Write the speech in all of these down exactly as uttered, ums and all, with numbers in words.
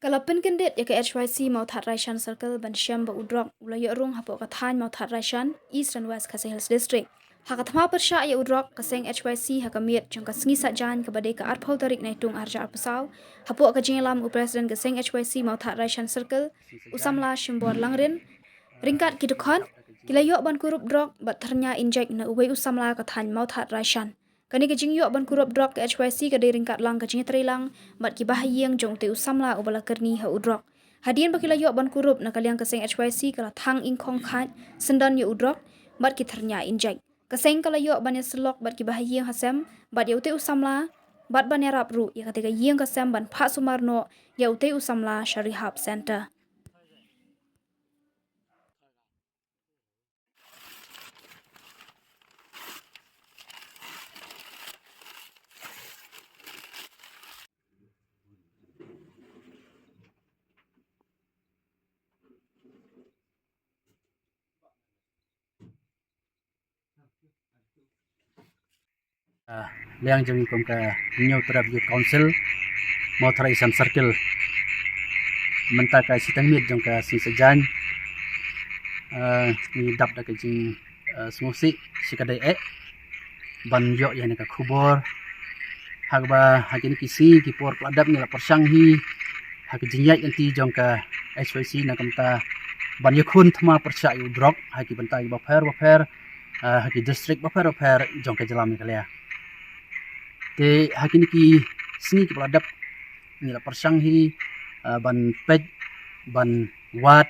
Ka la pynkyndit ïa ka H Y C Mawthadraishan Circle ban shem ba u drok u la ïoh rung hapoh ka thaiñ Mawthadraishan, Eastern West Khasi Hills District. Ha ka thma pyrshah ïa u drok, ka seng H Y C ha ka miet jong ka sngi Saitjaiñ kaba dei ka arphew tarik Naitung arhajar arphew saw, hapoh ka jingïalam u President ka seng H Y C Mawthadraishan Circle, u samla Shimbor Langrin, ryngkat ki dkhot, ki la ïoh ban kurup drok bad thyrnia injek na uwei u samla ka thaiñ Mawthadraishan. Kane ka jingïoh ban kurup drok ka H Y C ka dei ryngkat lang ka jingïatreilang bad ki bahaïing jong utei u samla uba la kyrni ha u drok. Hadien ba ki la ïoh ban kurup, na ka liang ka seng H Y C ka la thang ingkhong khaid syndon ïa u drok bad ki thyrnia injek. Ka seng ka la ïoh ban ïasyllok bad ki bahaïing hasem bad ïa utei u samla, bad ban ïarap ruh ïa katei ka ïing ka sem ban phah sumar noh ïa utei u samla sha rehab center. Ah, liang jong ngi kum ka Hynñiewtrep Youth Council, Mawthadraishan Circle. Mynta ka shiteng miet jong ka sngi Saitjaiñ, ah, ngi dap da ka jing, ah, sngewsih shikatdei eh ban ïoh ïa kane ka khubor. Haba ha kine ki sngi ki por ba la dep ngi la pyrshang hi ha ka jingïaid lynti jong ka H Y C na ka bynta ban ïakhun thma pyrshah ïa u drok ha ki bynta kiba pher ba pher, ah, ha ki district ba pher ba pher jong ka jylla Meghalaya. Te ha kine ki sngi kiba la dep ngi la pyrshang hi, ah, ban peit, ban wad,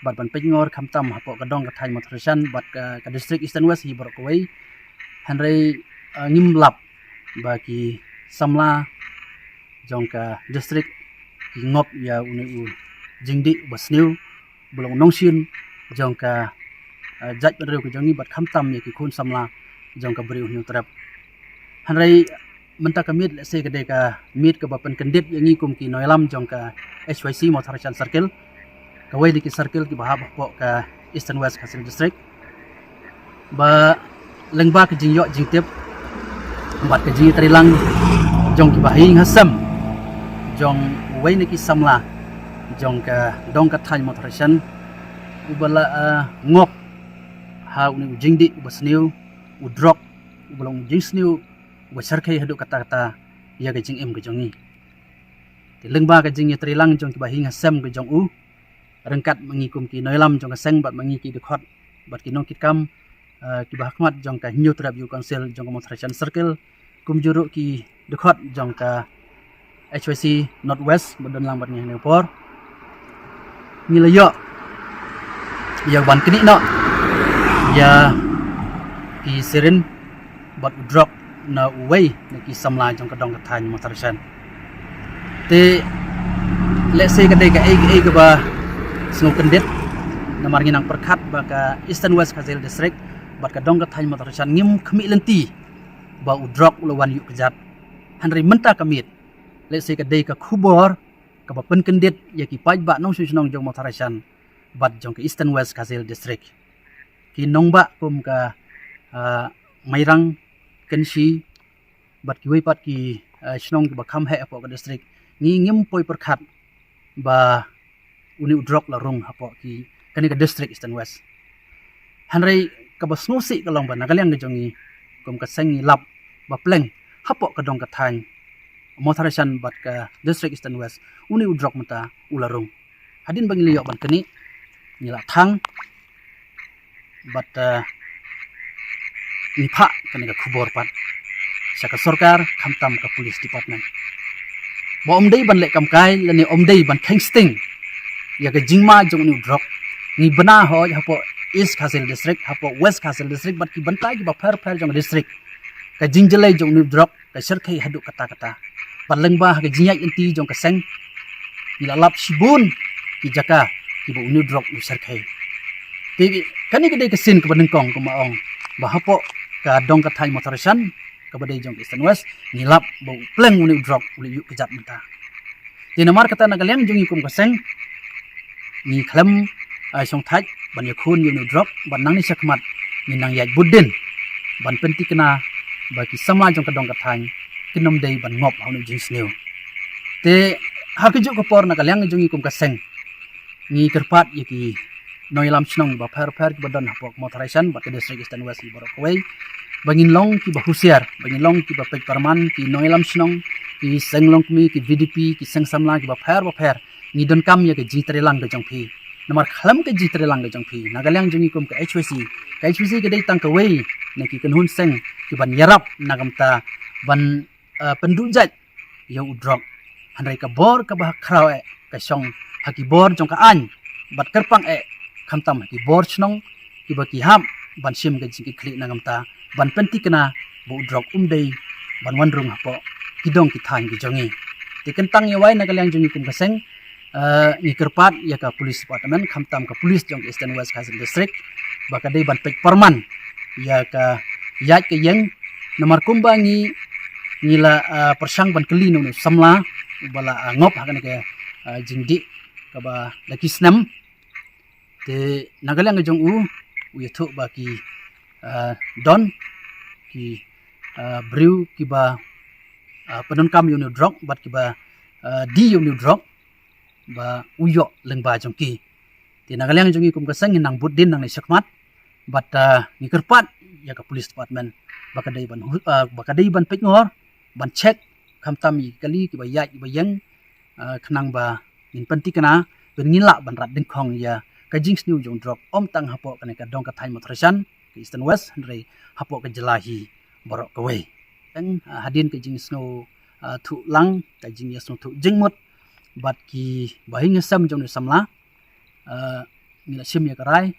bad ban peit ngor khamtam hapoh ka dong ka thaiñ Mawthadraishan bad ka, ka district Eastern West hi baroh kawei. Hynrei, ah, ngim lap ba ki samla jong ka district ki ngop ïa une u jingdih uba sniew, ba long u nongshun jong ka, ah, jaitbynriew ka jong ngi bad khamtam ïa ki khun samla jong ka Bri u Hynñiewtrep. Hynrei mynta ka miet lehse ka dei ka miet kaba pynkyndit ïa ngi kum ki nongïalam jong ka H Y C Mawthadraishan Circle, kawei na ki circle kiba hap hapoh ka Eastern West Khasi Hills District. Ba lyngba ka jingïoh jingtip bad ka jingïatreilang jong ki bahaïing hasem jong uwei na ki samla jong ka dong ka thaiñ Mawthadraishan, uba la, ah, ngop ha une u jingdih uba sniew, u drok uba long u jingsniew uba shyrkhei haduh katta katta ïa ka jingim ka jong ngi. Te lyngba ka jingïatreilang jong ki bahaïing hasem ka jong u, ryngkat ma ngi kum ki nongïalam jong ka seng bad ma ngi ki dkhot bad ki nongkitkam, eh, kiba hakhmat jong ka Hynñiewtrep Youth Council jong ka Mawthadraishan Circle, kumjuh ruh ki dkhot jong ka H Y C North West ba don lang bad ngi ha kane ka por, ngi la ïoh ïa ban knieh noh ïa ki syringe bad u drok na uwei na ki samla jong ka dong ka thaiñ Mawthadraishan. Te lehse ka dei kaei kaei kaba sngewkyndit, namar ngi nang pyrkhat ba ka Eastern West Khasi Hills District bad ka dong ka thaiñ Mawthadraishan ngim khmih lynti ba u drok u la wan ïuh kjat. Hynrei mynta ka miet lehse ka dei ka khubor kaba pynkyndit ïa ki paidbah nongshong shnong jong Mawthadraishan bad jong ka Eastern West Khasi Hills District. Ki nongbah kum ka, ah, Mairang, Kynshi bad kiwei pat ki, ah, shnong kiba kham heh hapoh ka district, ngi ngim poi pyrkhat ba une u drok la rung hapoh ki, kane ka district Eastern West. Hynrei kaba sngewsih ka long ba na ka liang ka jong ngi kum ka seng ngi lap ba pleng hapoh ka dong ka thaiñ Mawthadraishan bad ka district Eastern West, une u drok mynta u la rung. Hadien ba ngi la ïoh ban knieh, ngi la thang bad, eh, ngi phah kane ka khubor pat sha ka sorkar khamtam ka police department. Ba ym dei ban leh kam kai lane ym dei ban kheiñ sting ïa ka jingma jong une u drok, ngi bna hoi hapoh East Khasi Hills District, hapoh West Khasi Hills District bad ki bynta kiba pher pher jong ka district. Ka jingjyllei jong une u drok ka shyrkhei haduh katta katta. Bad lyngba ha ka jingïaid lynti jong ka seng, ngi la lap shibun ki jaka kiba une u drok u shyrkhei. Te kane ka dei ka sien kaba nyngkong, kumba ong ba hapoh ka dong ka thaiñ Mawthadraishan kaba dei jong ka Eastern West, ngi lap ba u pleng une u drok u la ïuh kjat mynta. Te namar kata na ka liang jong ngi kum ka seng, ngi khlem, ah, shongthait ban ïakhun ïa une u drok, bad nangne shakhmat ngin nang ïaid bud dien ban pynthikna ba ki samla jong ka dong ka thaiñ kin ym dei ban ngop ha une u jingsniew. Te ha kajuh ka por na ka liang jong ngi kum ka seng, ngi kyrpad ïa ki nongïalam shnong bapher bapher kiba don hapoh Mawthadraishan bad ka District Eastern West baroh kawei ba ngin long kiba husiar, ba ngin long kiba peit pyrman, ki nongïalam shnong, ki seng longkmie, ki VDP, ki seng samla kiba pher bapher. Ngi donkam ïa ka jingtreilang ka jong phi. Namar khlem ka jingtreilang ka jong phi, na ka liang jong ngi kum ka HYC, ka HYC ka dei tang kawei na ki kynhun seng kiban ïarap na ka bynta ban, eh, pynduh jait ïa u drok. Hynrei ka bor kaba khraw eh ka shong ha ki bor jong ka aiñ bad kyrpang eh, khamtam ha ki bor shnong kiba ki hap ban shim ka jingkitkhlieh na ka bynta ban pynthikna ba u drok um dei ban wan rung hapoh ki dong ki thaiñ ki jong ngi. Te kyntang ïa wai na ka liang jong ngi kum ka seng, eh, ngi kyrpad ïa ka police department, khamtam ka police jong ka Eastern West Khasi Hills District, ba ka dei ban peit pyrman ïa ka ïaid ka ïeng. Namar kumba ngi, ngi la, eh, pyrshang ban kylli na u samla uba la, eh, ngop ha kane ka, eh, jingdih kaba la ki snem. Te na ka liang ka jong u, u ïathuh ba ki, eh, don ki, eh, briew kiba, eh, pyndonkam ïa une u drok bad kiba, eh, die ïa une u drok ba u ïoh lyngba jong ki. Te na ka liang jong ngi kum ka seng ngi nang bud dien nangne shakhmat bad, eh, ngi kyrpad ïa ka police department ba ka dei ban hu-, eh, ba ka dei ban peit ngor, ban check, khamtam ïa ki kali kiba ïaid kiba ïeng, eh, khnang ba ngin pynthikna, ba ngin lah ban rat dyngkhong ïa ka jingsniew jong u drok, ym tang hapoh kane ka dong ka thaiñ Mawthadraishan, ka Eastern West, hynrei hapoh ka jylla hi baroh kawei. Tang, eh, hadien ka jingsngew, eh, thuh lang, ka jingïasngewthuh jingmut bad kiba ïing ïasem jong une u samla, eh, ngi la shim ïa ka rai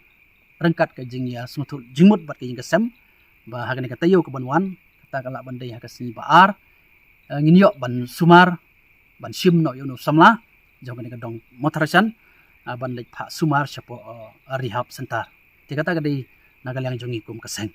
ryngkat ka jingïasngewthuh jingmut bad ka ïing ka sem, ba ha kane ka taïew kaban wan, kata ka lah ban dei ha ka sngi ba ar, eh, ngin ïoh ban sumar, ban shim noh ïa une u samla jong kane ka dong Mawthadraishan, eh, ban leit phah sumar shapoh, eh, rehab center. Te kata ka dei na ka liang jong ngi kum ka seng.